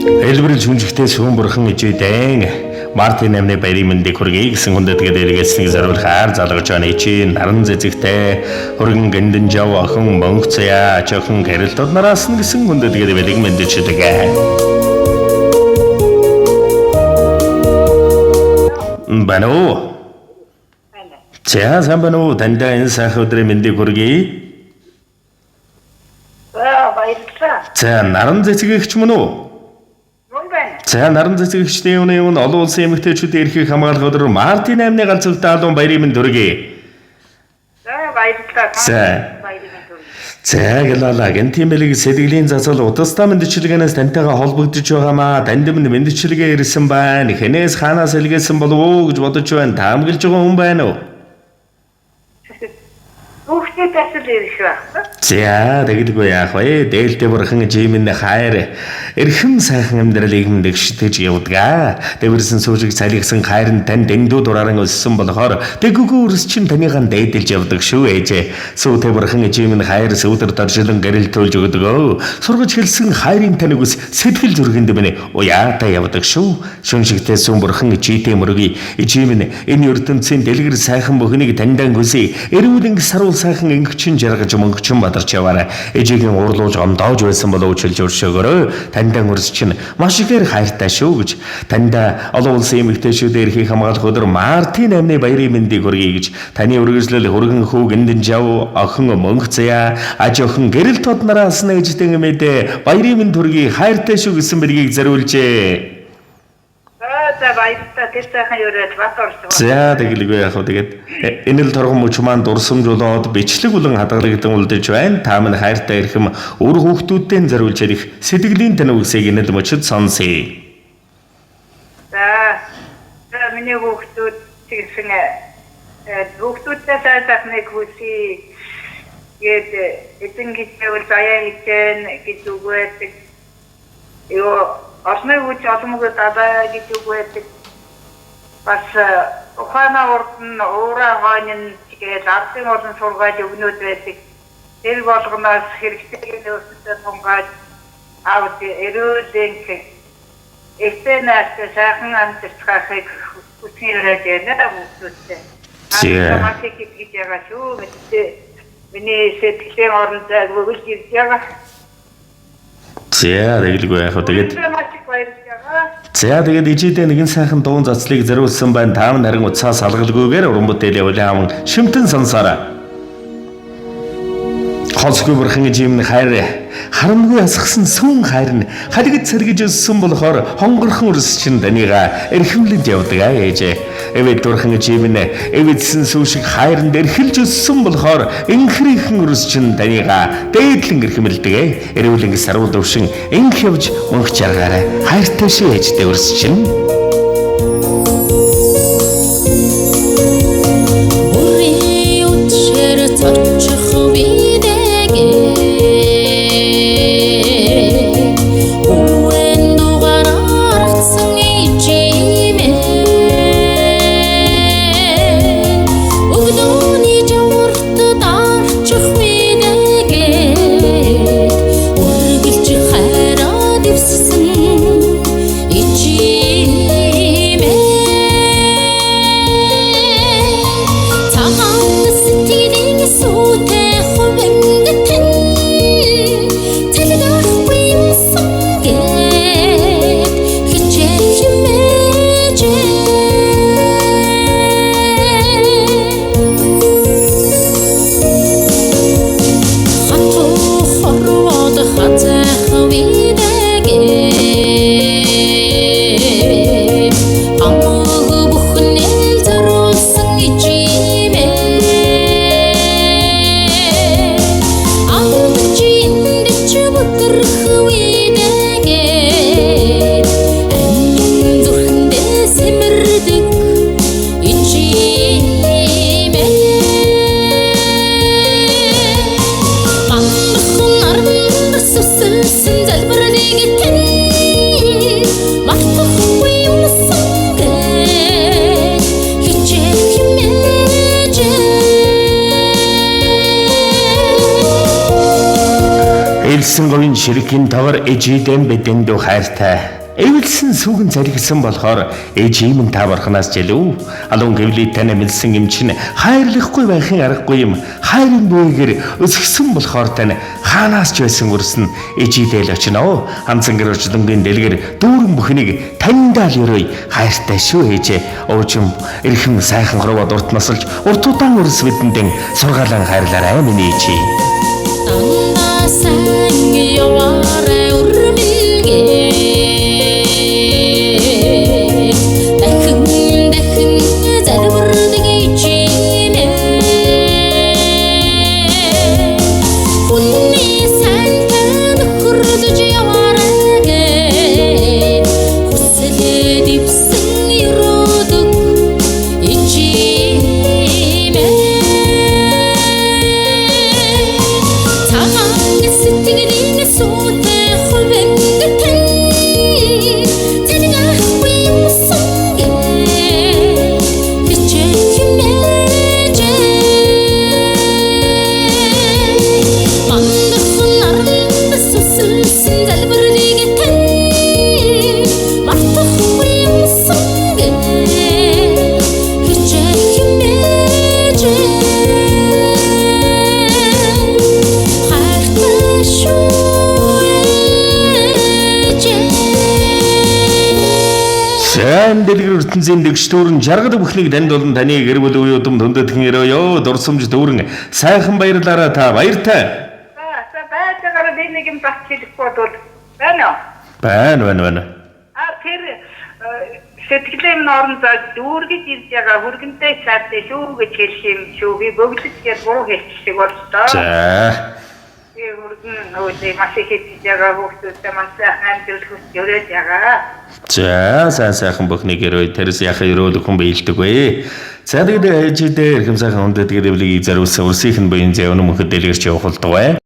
Элбэрл шүнжигтэй сүүн бурхан ижидэн Мартин 8-ны баярын мэндийг хүргэе гэсэн хүндэтгэл эргээснийг зориулахаар залгаж байна. Ичи наран зэзэгтэй хөргөн гэндэн жав охин мөнх заяа аж охин гэрэл дурнараас нь гэсэн хүндэтгэл бэлэг мэдчихдээ. Байна уу? Байна. За, сайн байна уу? Таньда энэ сайхан өдрийн мэндийг хүргэе. За, баярлалаа. За, наран зэцгэгч мөн үү? Мөн байна. За, наран зэцгэгчдийн үний өмнө олон улсын эмэгтэйчүүдийн эрхийг хамгаалах өдөр Мартин 8-ны галзууртай алуун баярын мэнд хүргэе. За, баярлалаа. За. Баярын мэнд хүргэе. За, гэлала гэнтийн бэлэг сэтгэлийн засал утастай мэдчилгээнээс тантайгаа холбогдож байгаамаа. Танд минь мэдчилгээ ирсэн байна. Хэнээс хаанаас илгээсэн болов уу гэж бодож байна. Таамаглаж байгаа хүн байна уу? Хүүхдүүд асал ирэх байх. За, тэгэлгүй яах вэ? Дээлтэй бурхан жимэн хайр эрхэм сайхан амьдралыг мэдгштгэж явдаг. Дэвэрсэн суужиг салгисан хайр нь танд дэндүү дурааран өссөн болохоор тэгүгүү өрс чинь таныгаан дээдэлж явдаг шүү ээжээ. Сүүтэй бурхан жимэн хайр сүүдэр доржилон гэрэл төлж өгдөг. Сургаж хэлсэн хайрын таныг ус сэтгэл зүрхэнд минь уяатай явдаг шүү. Шүн шигтэй сүүн бурхан чийтэй мөргий. Жимэн энэ ертөнцийн дэлгэр сайхан бүхнийг таньдан хүсье. Эрүүлэн саруул сайхан өнгөчин жаргаж мөнгөчин бадарч яваарай. Ээжигийн уурлуулж гомдоож байсан бол уучлж өршөөгөөрэй. Таньдан өрс чинь маш ихээр хайртай шүү гэж таньда олон улсын эмэгтэйчүүдийн эрхийг хамгаалах өдөр Мартин 8-ны баярын мэндийг хүргэе гэж таны үргэлжлэл хөргөн хүү гэндэн жав охин мөнх заяа аж охин гэрэл тод нараас нээждэн мэдээ баярын мэнд хүргэе, хайртай шүү гэсэн бэлгийг зориулжээ. За, за, баярлалаа. Тэр сайхан өрөөд бат орсон. За, тэгэлгүй яах вэ, тэгээд энэ л торгон мөч маань дурсамжуулаад бичлэг үлэн хадгалагдан үлдэж байна. Та минь хайртай эрхэм үр хүүхдүүдтэй зориулж ярих сэтгэлийн тань үгсийг энэ л мөчөд сонсъё. За. За, миний хүүхдүүд тэгсэн хүүхдүүдтэй сайн сайхныг хүсье. Тэгээд эзэн хичээвэл заяа хичээн гэж үг байдаг. Юу олныг хүч олмог дадаа гэж үг байдаг. Бас ухаанаа урд нь уураа хойно нь тэгээд ардын олон сургаал өгнүүд байдаг. Тэр болгоноос хэрэгтэйг нь өөрсдөө тунгааж авч эрүүлэнх ихтэй найртай сайхан амьдарцгаахыг хүсэн яриад байна хүүхдүүдтэй. За. Маш их итгэж байгаа шүү. Мэдээ миний сэтгэлийн орон зайг өгөлж ирж байгаа. За, тэгэлгүй яах вэ, тэгээд Маш их баярлж байгаа. За, тэгээд ижидээ нэгэн сайхан дуун заслыг зориулсан байна. Та минь харин уцаа салгалгүйгээр уран бүтээл явуулан шимтэн сонсоорой. Холсгүй бурхан жим хайр харамгүй асгасан сүүн хайр нь халигд сэргэж өссөн болохоор хонгорхон өрс чинь таныга эрхэмлэнд явдаг аа ээжээ. Эвэд бурхан жим нь эвэдсэн сүү шиг хайранд эрхэлж өссөн болохоор энхрийнхэн өрс чинь таныга дээдлэн эрхэмлдэг ээ. Эрүүлэн саруул өвшин энх явж мөнх жаргаарай. Хайртай шүү ээжтэй өрс чинь. Бүрийн үдшээр цочих бидээгээ Үэн дугаар аргацсан ичимээ Өглөөний жаварт дарчих бидээгээ Үргэлж хайраа дэвссэн ичимээ. Элсэн говийн ширхгийн тавар ээжидэн бидэнд хайртай. Эвэлсэн сүгэн заригсан болохоор ээжийн та бурхнаас жилв. Алуун гэвлий тань мэлсэн юм чинь хайрлахгүй байхын аргагүй юм. Хайрын бүүгээр өсгсөн болохоор тань хаанаас ч байсан өрсөн ээжидэл очино. Ханцан гэр орчлонгийн дэлгэр дүүрэн бүхнийг таньдаа л өрөөй. Хайртай шүү ээжээ. Уужим эрхэм сайхан хорвоод урт насалж урт удаан өрс бидэндэн сургаалan хайрлаарай миний ээжээ. Дандаа сайн яваарай өрмөлгээ. Дахин дахин залбирдаг ичимээ. Хүний сайнтай нөхөрлөж яваарай гэд хүсэлээ дэвсэн ерөөдөг ичимээ. Цагаан сэтгэлийн сүйтэй хувинд тань цалингаахгүй юмсан гээ хичээх хэмээжээ. Мандархан наранд сүсэлсэн залбирлыг тань мартахгүй юмсан гээ хичээх хэмээжээ. Хайртай шүү ээжээ. Сайн дэлгэр ертөнцийн дэгш дүүрэн жаргал бүхнийг танд болон таны гэр бүл үе удам хүндэтгэн өрөөё. Дурсамж дүүрэн сайхан баярлаараа та баяртай. За за байгаагаар би нэг юм бас хэлэхгүй бол байна уу? Байна байна байна. А тэр сэтгэлийн норн за дүүргэж ирж байгаа хүргэнтэй цаатай шүү гэж хэлэх юм шүү. Би бөглөж гээд буруу хэлчих боллоо. За. Би хүргэн нөгөө маш их хийж байгаа хүүхдүүдтэй маш сайхан амьдрал хүсэж өрөөж байгаа. За сайн сайхан бүхнийг өрөөё. Тэрс яхаа өрөөлөх хүн биелдэг вэ? За тэгээд ээжидээ эрхэм сайхан хүндэтгэл эвлэгийг зориулсан өрсийнх нь буян зэвнэ мөнхөд дэлгэрч явах болтугай.